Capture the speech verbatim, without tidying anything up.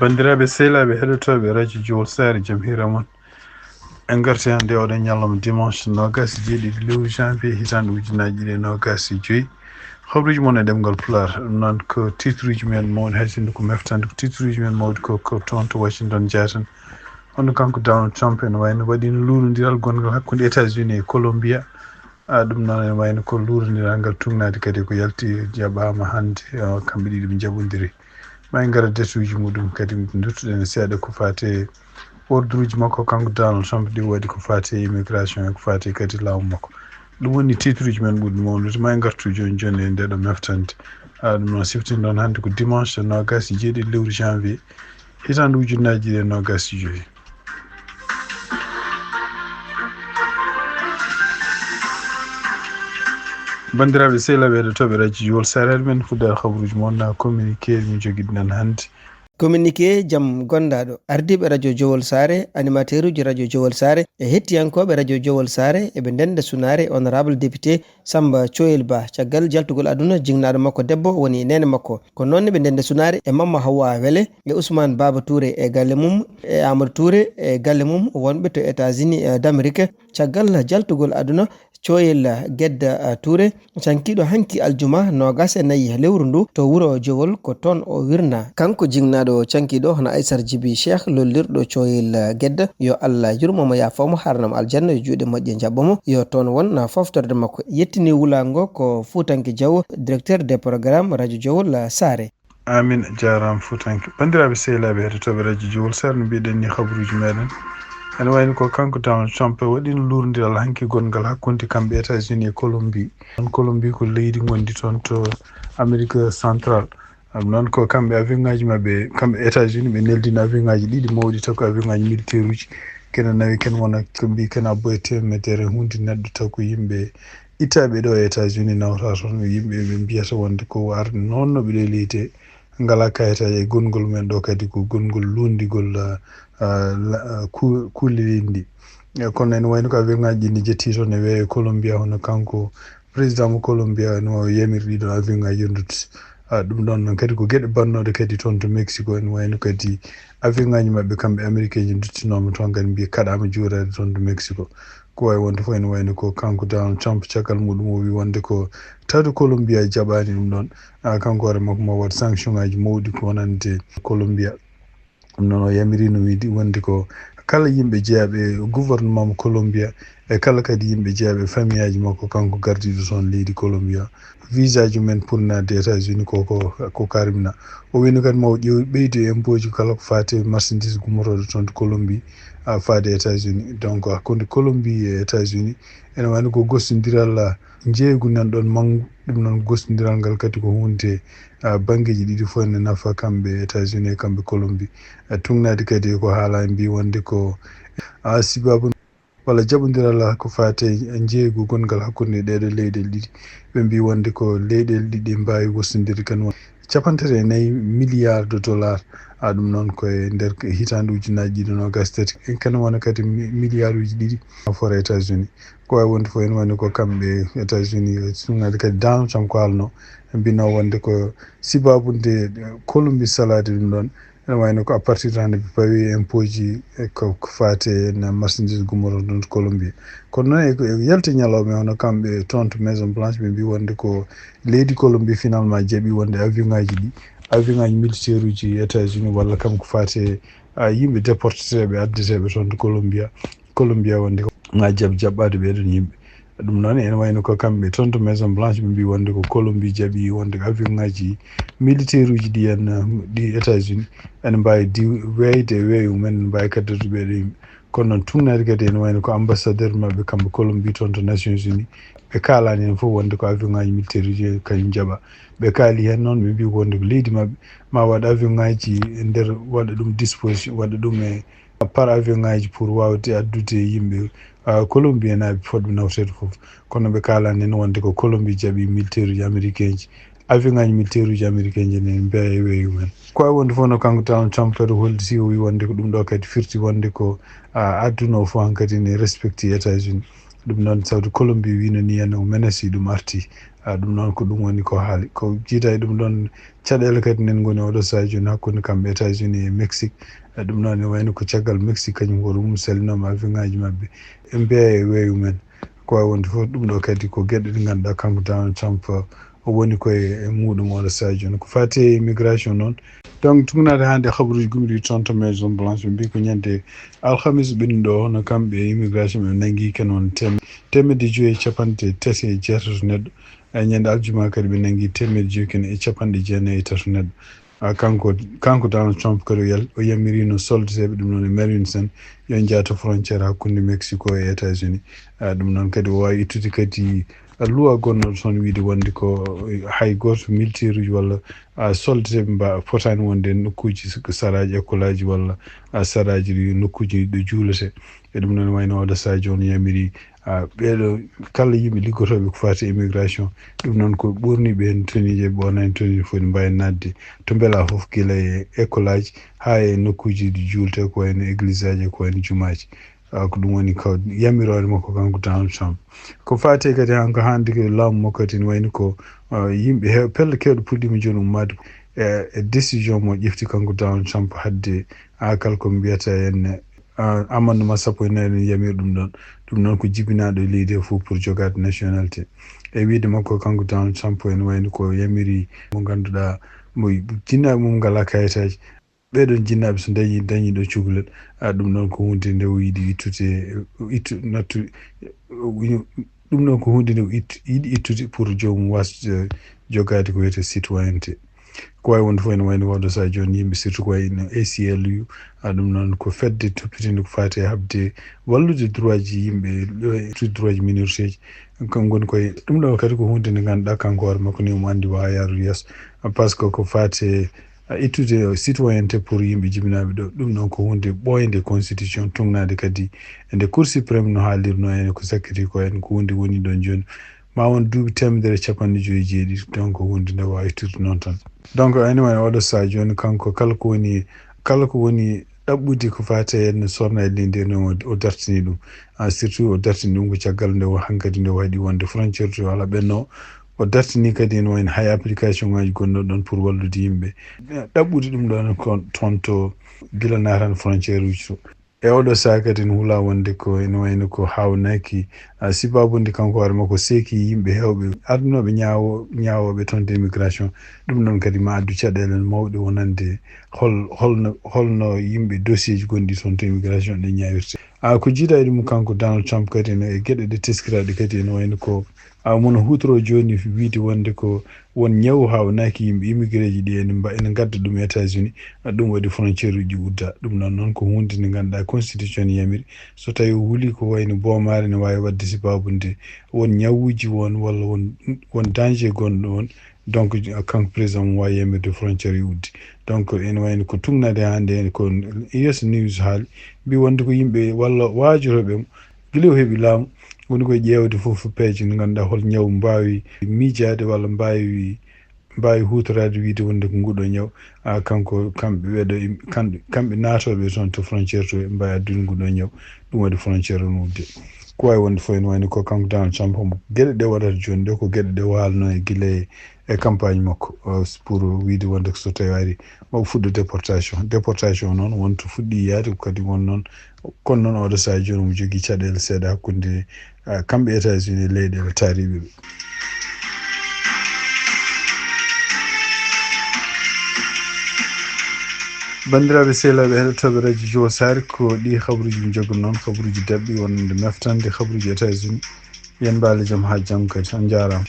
Banndiraaɓe sehilaaɓe heɗotooɓe radio Jowol Saare, jam hiira mon. En ngarti hannde oɗo ñalawma dimanche noogas e jeeɗiɗi lewru janvier hitaande ujunaaji ɗiɗi e noogas e joyi. Habruuji mon e ɗemngal Pulaar. Ɗum noon ko titruuji men mawɗi, hay sinno ko meftande ko titruuji men mawɗi ko, ko toon to Washington Jaatan. Hono kanko Donald Trump ene wayno waɗino luurondiral gonngal hakkunde États-Unis e Colombia. A, ɗum noon ene wayno ko luurondiral ngal tugnaade kadi ko yalti jaɓaama hannde, a, kamɓe ɗiɗi ɓe njaɓondiri. Ma en ngara detuuji muɗum kadi, duttuɗen e seeɗa ko faati e ordruuji makko, kanko Donald Trump, ɗi waɗi ko faati e immigration e ko faati kadi laamu makko. Ɗum woni titruuji men ɓurɗi mawnude. Ma en ngartu jooni jooni e ndeeɗo meftande. A, ɗum noon siftinɗon hannde ko dimanche noogas e jeeɗiɗi lewru janvier, hitaande ujunnaji ɗiɗi e noogas e joyi. Banndiraaɓe sehilaaɓe heɗotooɓe radio Jowol Saare, men fuɗɗoore habruuji mon na communiqué mo jogiɗen hannde. Communiqué jam gondaaɗo. Ardiiɓe radio Jowol Saare, animateur uji radio Jowol Saare e hettiyankooɓe radio Jowol Saare eɓe ndenda sunaare honorable député Samba Coyel Ba, caggal jaltugol aduna jinnaaɗo makko debbo woni neene makko. Ko noon ne ɓe ndenda sunaare e Mamma Hawa Wele e Ousmane Baba Touré e galle mum, e Amadou Touré e galle mum, wonɓe to États-Unis, eh, d'Amérique. Caggal jaltugol aduna, Coyel Gedda, eh, Touré, cankiiɗo hanki aljuma noogas e nayi lewru ndu to wuro Jowol, ko toon o wirnaa. Kanko jinnaaɗo cankiiɗo hono Aysar Jibi Cheikh, lollirɗo Coyel Gedda, yo Allah yurmo mo, yaafo mo, haarana mo aljanna, yo juuɗe moƴƴe njaɓɓo mo, yo toon won na foftorde makko. Yettini wulaango ko Fuutanke Jaw, directeur des programmes radio Jowol Saare. Amin, a jaaraama Fuutanke. Banndiraaɓe sehilaaɓe heɗotooɓe radio Jowol Saare, no mbiɗen ni habruuji meɗen. Ene wayno ko kanko Donald Trump waɗino luurondiral hanki gonngal hakkunde kamɓe États-Unis e Colombie. Ɗon Colombie ko leydi ngondi toon to Amérique Central. Ɗum noon ko kamɓe avion ŋaaji maɓɓe, kamɓe États-Unis, ɓe neldino avion ŋaaji ɗiɗi mawɗi, taw ko avion ŋaaji militaire uji. Kene nawi, kene wona ko mbi, kene abbo e teemedere huunde neɗɗo, taw ko yimɓe ittaaɓe ɗo e États-Unis nawata toon, yimɓe ɓe mbiyata wonde ko arde noon no ɓe ɗo leydi, ngalaa kayitaaji e gonngol men ɗo kadi ko gonngol luundigol, ah, ah, la-, ah, ku-, kuule leydi ndi. Eh, kono ene wayno ko avion ŋaaji ɗi ne jetti toon e weeyo Colombia, hono kanko président mo Colombia no yamiri ɗiɗo avion ŋaaji yo ndutto. Ah, ɗum ɗon noon kadi ko geɗe bannooɗe kadi toon to Mexico, ene wayno kadi avion ŋaaji maɓɓe kamɓe Amérique ji nduttinooma toon kadi mbiyi kaɗaama juureede toon to Mexico. Ko wayi wonde fof ene wayno ko kanko Donald Trump caggal muɗum o wi wonde ko tawde Colombia jaɓaani ɗum ɗon. Ah, kanko hoore makko ma waɗ sanction ŋaaji mawɗi ko wonande Colombia. Ɗum noon o yamirino wiide wonde ko kala yimɓe jeyaaɓe e gouvernement mo Colombia e kala kadi yimɓe jeyaaɓe e famiyaaji makko, kanko gardiiɗo toon leydi Colombia, visa ji men pour naatde États-Unis ko, ko, ko karimna. O wini kadi ma o ƴeew-, ɓeydu e impôt ji kala ko faati e marchandise gummotooɗo toon to Colombie, a, faade États-Unis. Donc, hakkunde Colombie e États-Unis, ene wayno ko gostondiral, a, njeeygu nan ɗon manngu, ɗum noon gostondiral ngal kadi ko huunde, a, banngeeji ɗiɗi fof ene nafa kamɓe États-Unis e kamɓe Colombie. A, tugnaade kadi ko haalaa mbi wonde ko, a, sibabu walla jaɓondiral ko faati e njeeygu gonngal hakkunde ɗeeɗo leyɗeele ɗiɗi. Ɓe mbi wonde ko leyɗeele ɗiɗi mbaawi wostondirde kan won capanɗe tati e nayi milliards de dollars. A, ɗum noon ko e nder hitaande ujunnaaji ɗiɗi noogas tati. En kan wona kadi mi-, milliards uji ɗiɗi nafoore États-Unis. Ko wayi wonde fof ene wayno ko kamɓe États-Unis, tugnaade kadi Donald Trump ko haalno, mbino wonde ko sibabude Colombie salaade ɗum ɗon. Ene wayno ko à partir de hannde ɓe pawi impôt ji e ko, ko faati e na marchandise gummotooɗo ɗon to Colombie. Kono noon e, e yalti ñalawma hono kamɓe toon to Maison Blanche ɓe mbi wonde ko leydi Colombie finalement jaɓi wonde avion ŋaaji ɗi, avion ŋaaji militaire uji États-Unis walla kam ko faati e, a, yimɓe déporteteeɓe addeteeɓe toon to Colombia. Colombia wonde ko ma jaɓ jaɓɓaade ɓee ɗon yimɓe. Ɗum noon ene wayno ko kamɓe toon to Maison Blanche ɓe mbi wonde ko Colombie jaɓi wonde ko avion ŋaaji militaire uji ɗi en, ɗi États-Unis ene mbaawi diw-, weeyde e weeyo mum en, ene mbaawi kaddude ɓee ɗoo yimɓe. Kono noon tugnaade kadi ene wayno ko ambassadeur maɓɓe kamɓe Colombie toon to Nations Unies, ɓe kaalaani heen fof wonde ko avion ŋaaji militaire uji kañum jaɓa. Ɓe kaali heen noon, ɓe mbi wonde ko leydi maɓɓe ma waɗ avion ŋaaji e nder, waɗa ɗum disposition, waɗa ɗum e par avion ŋaaji pour waawde addude yimɓe, ah, Colombie en, ɓe fotɓe nawteede fof. Kono ɓe kaalaani heen wonde ko Colombie jaɓi militaire uji américain ji, avion ŋaaji militaire uji américain ji ne mbiya e weeyo mum en. Ko wayi wonde fof no kanko Donald Trump kadi holliti, o wi wonde ko ɗum ɗo kadi firti wonde ko, ah, aduna o fof hankadi ne respecti États-Unis. Ɗum noon, saudi Colombie wino ni en o menasi ɗum arti. A ɗum noon ko ɗum woni ko haali. Ko jiida e ɗum ɗoon caɗeele kadi nen ngoni oɗo sahaa jooni hakkunde kamɓe États-Unis e Mexique. A ɗum noon ne wayno ko caggal Mexique kañum ko ɗum salinooma avion ŋaaji maɓɓe. En mbiya e weeyo men. Ko waawi wonde fof ɗum ɗo kadi ko geɗe ɗe ngannduɗaa kanko Donald Trump o woni koye e muɗum oɗo sahaa jooni. Ko faati e immigration noon. Donc, tugnaade hannde habaruuji gumɗi toon to Maison Blanche, ɓe mbii ko ñande alhamis ɓennuɗo o, hono kamɓe immigration ɓe nanngii ken on tem-, teemedde joyi e capanɗe tati e jeetato neɗɗo. E ñande aljuma kadi ɓe nanngii teemedde joyi ken e capanɗe jeenayi e tato neɗɗo. A, kanko, kanko Donald Trump kadi o yal-, o yamirino soldateeɓe ɗum noon e Marines en yo njaato frontière hakkunde Mexico e États-Unis. A, ɗum noon kadi o waawi ittude kadi a, luwa gonnooɗo toon wiide wonde ko hay gooto militaire uji walla, a, soldateeɓe mba-, fotaani wonde e nokkuuji s-, saraaji école aji walla, a, saraaji ɗi nokkuuji ɗo juulete. E ɗum noon wayno oɗo sahaa jooni yamiri, a, ɓeeɗo kala yimɓe liggotooɓe ko faati e immigration. Ɗum noon ko ɓorni ɓeen tenue je ɓornani tenue foti mbaawi naatde to mbela fof gila e école aji haa e nokkuuji ɗi juulte ko wayno église aji ko wayno jumaaji. A, ko ɗum woni ko yamiroore makko kanko Donald Trump. Ko faati kadi han ko hannde ko laamu makko kadi ne wayno ko, a, yimɓe heew-, pelle keewɗe puɗɗiima jooni ummaade e, e décision mo ƴefti kanko Donald Trump hadde a kala ko mbiyata en, a, amendement sappo e nayi ne yamiri ɗum ɗoon. Ɗum noon ko jibinaaɗo e leydi he fof pour jogaade nationalité. E wiide makko kanko Donald Trump ene wayno ko yamiri mo ngannduɗaa mo jinnaaɓe mum ngalaa kayitaaji. Ɓeeɗoon jinnaaɓe so dañi, dañi ɗo cukalel, a, ɗum ɗoon ko huunde nde o yiɗi ittude, ittu-, nattu-, ɗum ɗoon ko huunde nde o ittu-, yiɗi ittude pour joomum waasde jogaade ko wiyetee citoyenneté. Ko waawi wonde fof ene wayno oɗo sahaa jooni yimɓe, surtout ko wayno A C L U, a, ɗum noon ko fedde toppitinde ko faati e haɓde wallude droit ji yimɓe, ittude droit ji minorité ji. Kam ngoni koye ɗum ɗo kadi ko huunde nde ngannduɗaa kanko hoore makko ni omo anndi wa yaarude yeeso. Par ce que ko faati e a ittude citoyenneté pour yimɓe jibinaaɓe ɗo. Ɗum noon ko huunde ɓooynde constitution tugnaade kadi e nde Cour suprême no haalirnoo en ko sakkiti ko en ko huunde woni ɗoon jooni. Ma won duuɓi teemedere e capanɗe joyi e jeeɗiɗi, donc ko huunde nde waawi ittude noon tan. Donc, ene wayno oɗo sahaa jooni kanko kala ko woni, kala ko woni ɗaɓɓude ko faati e no sornaade leydi ndi, o, o dartini ɗum. A, surtout o dartini ɗum ko caggal nde o hankadi nde waɗi wonde frontière to alaa ɓenno. O dartini kadi ene wayno hay application ngaji gonno ɗon pour wallude yimɓe. Ɗaɓɓude ɗum ɗon ko toon to gila naatan frontière uji to. E oɗo sahaa kadi ne hula wonde ko ene wayno ko haawnaki, a, sibabude kanko hoore makko seeki yimɓe heewɓe adunooɓe ñaawo-, ñaawooɓe toon to immigration. Ɗum ɗon kadi ma addu caɗeele mawɗe wonande hol-, holno, holno yimɓe dossier ji gonɗi toon to immigration ɗe ñaawirte. A, ko jiida e ɗum kanko Donald Trump kadi ne e geɗe ɗe teskiraaɗe kadi ene wayno ko a, mono huutoro jooni wiide wonde ko won ñawu haawnaki yimɓe immigré ji ɗi ene mba-, ene ngadda ɗum États-Unis, a, ɗum waɗi frontière uji udda. Ɗum noon noon ko huunde nde ngannduɗaa constitution ne yamiri. So tawi o huli ko wayno boomaare ne waawi waɗde sibabude won ñawuuji won walla won, won danger gonɗo on. Donc, a, kanko président mo waawi yamirde frontière e uddi. Donc, ene wayno ko tugnaade hannde heen ko U S News haali, mbi wonde ko yimɓe walla waajorooɓe mo, gila o heɓi laamu, woni koye ƴeewde fof peeje nde ngannduɗaa hol ñawu mbaawi miijaade walla mbaawi, mbaawi huutoraade wiide wonde ko nguɗo ñaw, a, kanko, kamɓe ɓeeɗo im-, kamɓe, kamɓe naatooɓe toon to frontière to ɓe mbaawi addude nguɗo ñaw, ɗum waɗi frontière o nodde. Ko waawi wonde fof ene wayno ko kanko Donald Trump homo geɗe ɗe waɗata jooni ɗe ko geɗe ɗe waalno e gila e, e campagne makko, o, pour wiide wonde ko so tawi ari maɓe fuɗɗo déportation. Déportation noon wonto fuɗɗi yaade ko kadi won noon, kono noon oɗo sahaa jooni omo jogii caɗeele seeɗa hakkunde, a, kamɓe États-Unis e leyɗeele taariiɓe ɓe. Banndiraaɓe sehilaaɓe heɗotooɓe radio Jowo Saare, ko ɗi habaruuji min njogno noon, habaruuji daɓɓi wonande meftande habaruuji États-Unis. Yen mbaale jam haa janngo kadi. On njaaraama.